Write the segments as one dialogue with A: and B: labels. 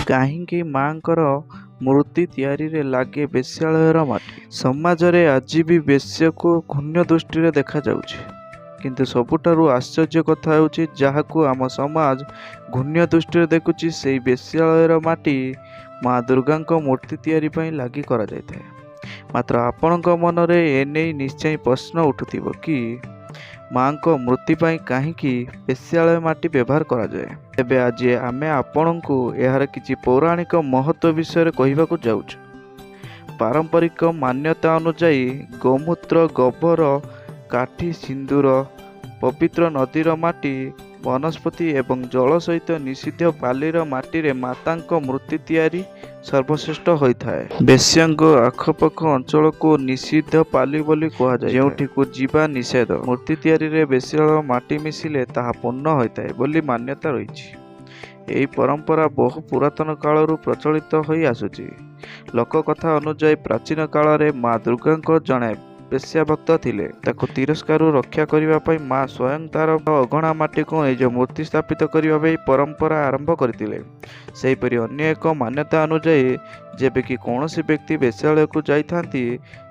A: କାହିଁକି ମାଆଙ୍କର ମୂର୍ତ୍ତି ତିଆରିରେ ଲାଗେ ବେଶ୍ୟାଳୟର ମାଟି? ସମାଜରେ ଆଜି ବି ବେଶ୍ୟାକୁ ଘୃଣ୍ୟ ଦୃଷ୍ଟିରେ ଦେଖାଯାଉଛି। କିନ୍ତୁ ସବୁଠାରୁ ଆଶ୍ଚର୍ଯ୍ୟ କଥା ହେଉଛି, ଯାହାକୁ ଆମ ସମାଜ ଘୃଣ୍ୟ ଦୃଷ୍ଟିରେ ଦେଖୁଛି, ସେଇ ବେଶ୍ୟାଳୟର ମାଟି ମା ଦୁର୍ଗାଙ୍କ ମୂର୍ତ୍ତି ତିଆରି ପାଇଁ ଲାଗି କରାଯାଇଥାଏ। ମାତ୍ର ଆପଣଙ୍କ ମନରେ ଏନେଇ ନିଶ୍ଚୟ ପ୍ରଶ୍ନ ଉଠୁଥିବ କି ମାଆଙ୍କ ମୂର୍ତ୍ତି ପାଇଁ କାହିଁକି ବେଶ୍ୟାଳୟ ମାଟି ବ୍ୟବହାର କରାଯାଏ? ତେବେ ଆଜି ଆମେ ଆପଣଙ୍କୁ ଏହାର କିଛି ପୌରାଣିକ ମହତ୍ତ୍ୱ ବିଷୟରେ କହିବାକୁ ଯାଉଛୁ। ପାରମ୍ପରିକ ମାନ୍ୟତା ଅନୁଯାୟୀ ଗୋମୂତ୍ର, ଗୋବର, କାଠି, ସିନ୍ଦୁର, ପବିତ୍ର ନଦୀର ମାଟି, ବନସ୍ପତି ଏବଂ ଜଳ ସହିତ ନିଷିଦ୍ଧ ପାଲିର ମାଟିରେ ମାତାଙ୍କ ମୂର୍ତ୍ତି ତିଆରି ସର୍ବଶ୍ରେଷ୍ଠ ହୋଇଥାଏ। ବେଶ୍ୟାଙ୍କ ଆଖପାଖ ଅଞ୍ଚଳକୁ ନିଷିଦ୍ଧ ପାଲି ବୋଲି କୁହାଯାଏ, ଯେଉଁଠିକୁ ଯିବା ନିଷେଧ। ମୂର୍ତ୍ତି ତିଆରିରେ ବେଶ୍ୟାଳୟ ମାଟି ମିଶିଲେ ତାହା ପୂର୍ଣ୍ଣ ହୋଇଥାଏ ବୋଲି ମାନ୍ୟତା ରହିଛି। ଏହି ପରମ୍ପରା ବହୁ ପୁରାତନ କାଳରୁ ପ୍ରଚଳିତ ହୋଇ ଆସୁଛି। ଲୋକକଥା ଅନୁଯାୟୀ, ପ୍ରାଚୀନ କାଳରେ ମା ଦୁର୍ଗାଙ୍କ ଜଣେ ବେଶ୍ୟାଭକ୍ତ ଥିଲେ। ତାକୁ ତିରସ୍କାରରୁ ରକ୍ଷା କରିବା ପାଇଁ ମା ସ୍ୱୟଂ ତାର ଅଗଣା ମାଟିକୁ ନିଜ ମୂର୍ତ୍ତି ସ୍ଥାପିତ କରିବା ପାଇଁ ପରମ୍ପରା ଆରମ୍ଭ କରିଥିଲେ। ସେହିପରି ଅନ୍ୟ ଏକ ମାନ୍ୟତା ଅନୁଯାୟୀ, ଯେବେ କି କୌଣସି ବ୍ୟକ୍ତି ବେଶ୍ୟାଳୟକୁ ଯାଇଥାନ୍ତି,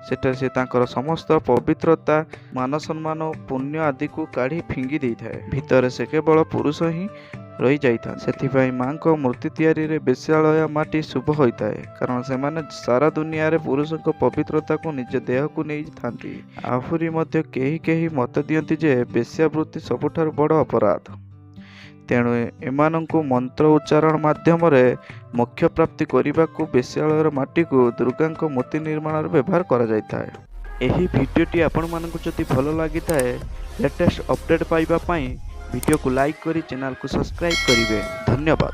A: ସେଠାରେ ସେ ତାଙ୍କର ସମସ୍ତ ପବିତ୍ରତା, ମାନସମ୍ମାନ ଓ ପୁଣ୍ୟ ଆଦିକୁ କାଢ଼ି ଫିଙ୍ଗି ଦେଇଥାଏ। ଭିତରେ ସେ କେବଳ ପୁରୁଷ ହିଁ ରହିଯାଇଥାନ୍ତି। ସେଥିପାଇଁ ମାଙ୍କ ମୂର୍ତ୍ତି ତିଆରିରେ ବେଶ୍ୟାଳୟ ମାଟି ଶୁଭ ହୋଇଥାଏ, କାରଣ ସେମାନେ ସାରା ଦୁନିଆରେ ପୁରୁଷଙ୍କ ପବିତ୍ରତାକୁ ନିଜ ଦେହକୁ ନେଇଥାନ୍ତି। ଆହୁରି ମଧ୍ୟ କେହି କେହି ମତ ଦିଅନ୍ତି ଯେ ବେଶ୍ୟାବୃତ୍ତି ସବୁଠାରୁ ବଡ଼ ଅପରାଧ, ତେଣୁ ଏମାନଙ୍କୁ ମନ୍ତ୍ର ଉଚ୍ଚାରଣ ମାଧ୍ୟମରେ ମୋକ୍ଷ ପ୍ରାପ୍ତି କରିବାକୁ ବେଶ୍ୟାଳୟର ମାଟିକୁ ଦୁର୍ଗାଙ୍କ ମୂର୍ତ୍ତି ନିର୍ମାଣରେ ବ୍ୟବହାର କରାଯାଇଥାଏ। ଏହି ଭିଡ଼ିଓଟି ଆପଣମାନଙ୍କୁ ଯଦି ଭଲ ଲାଗିଥାଏ, ଲେଟେଷ୍ଟ ଅପଡ଼େଟ୍ ପାଇବା ପାଇଁ ଭିଡ଼ିଓକୁ ଲାଇକ୍ କରି ଚ୍ୟାନେଲକୁ ସବସ୍କ୍ରାଇବ୍ କରିବେ। ଧନ୍ୟବାଦ।